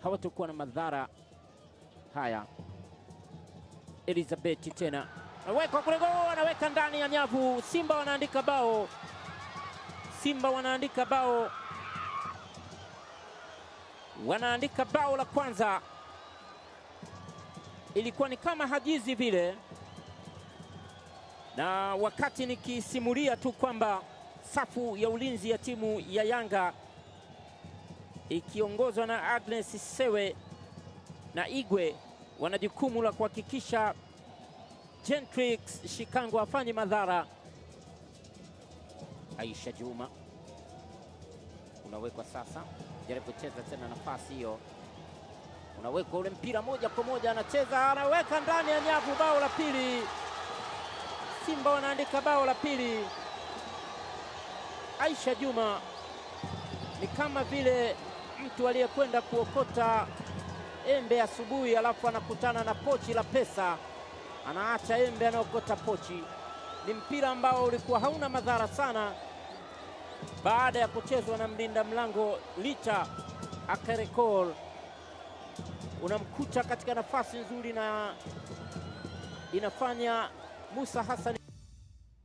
hawatakuwa na madhara haya. Elizabeth tena anaweka kule, gol, anaweka ndani ya nyavu. Simba wanaandika bao, Simba wanaandika bao, wanaandika bao la kwanza. Ilikuwa ni kama hajizi vile, na wakati nikisimulia tu kwamba safu ya ulinzi ya timu ya Yanga ikiongozwa na Agnes Sewe na Igwe wana jukumu la kuhakikisha Gentrix Shikango afanye madhara. Aisha Juma unawekwa sasa, jaribu kucheza tena nafasi hiyo, unawekwa ule mpira moja kwa moja, anacheza, anaweka ndani ya nyavu, bao la pili. Simba wanaandika bao la pili. Aisha Juma ni kama vile mtu aliyekwenda kuokota embe asubuhi, alafu anakutana na pochi la pesa, anaacha embe, anaokota pochi. Ni mpira ambao ulikuwa hauna madhara sana baada ya kuchezwa na mlinda mlango Licha Akerekol, unamkuta katika nafasi nzuri na inafanya Musa Hassan